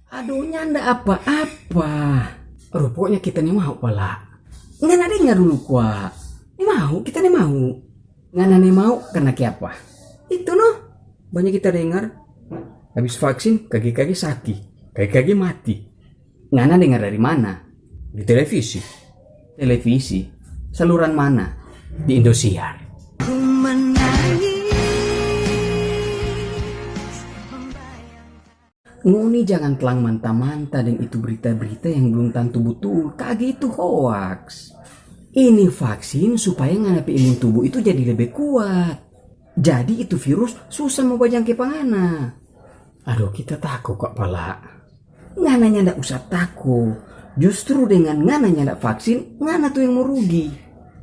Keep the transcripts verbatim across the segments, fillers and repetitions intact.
Aduh, nyanda apa-apa. Rupanya kita ni mau pala. Ngana dengar dulu kwa. Ni mau, kita ni mau. Ngana ni mau karena kiapa? Itu no. Banyak kita dengar. Habis vaksin, kage-kage saki. Kage-kage mati. Ngana dengar dari mana? Di televisi. Televisi? Saluran mana? Di Indosiar. Ngoni jangan telang manta-manta deng itu berita-berita yang belum tantu butul. Kage itu hoaks. Ini vaksin supaya ngana pe imun tubuh itu jadi lebe kuat. Jadi itu virus susah mo bajangke pa ngana. Aduh, kita tako kwa pala. Ngana nyanda usah tako. Justru dengan ngana nyanda vaksin, ngana tu yang mo rugi.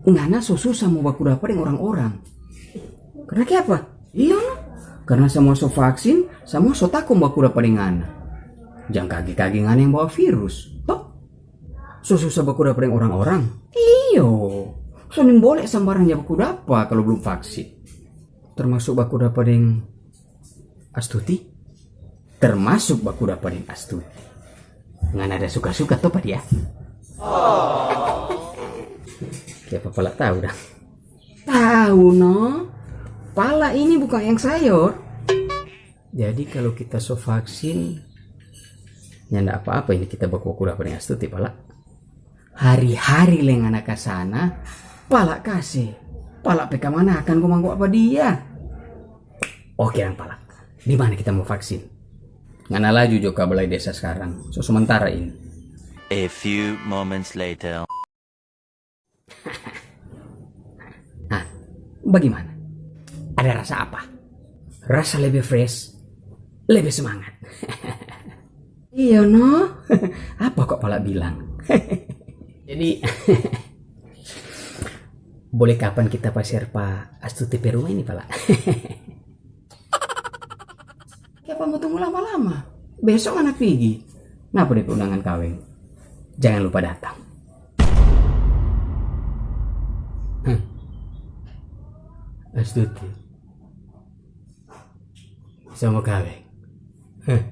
Ngana so susah mo baku dapa deng orang-orang. Karena kiapa? Iyo no. Karena samua so vaksin, samua so tako mo baku dapa deng ngana. Jang kage-kage ngana yang bawa virus, to? So susah baku dapa deng orang-orang. Iyo. So nimbole sambarang ja baku dapa kalu blum vaksin. Termasuk baku dapa deng Astuti? Termasuk baku dapa deng Astuti. Ngana ada suka-suka to pa dia? Kiapa pala tau dang? Tau no. Pala ini bukang yang sayor. Jadi kalu kita so vaksin, nyanda apa-apa ini kita baku-baku dapa deng Astuti pala. Hari-hari lei ngana ka sana, pala kase. Pala pe kamanakan komang kwa pa dia. Oke dang pala. Di mana kita mo vaksin? Ngana laju jo ka balai desa skarang. So sementara ini. A few moments later. Hah, bagimana? Ada rasa apa? Rasa lebe fresh, lebe semangat. Iyo no. Apa kwa pala bilang? Jadi, boleh kapan kita pasiar pa Astuti pe rumah ini pala? Kiapa mo tunggu lama-lama? Beso ngana pigi. Napa depe undangan kaweng? Jangan lupa datang. Hah. Astuti. Sama kaweng. Hah.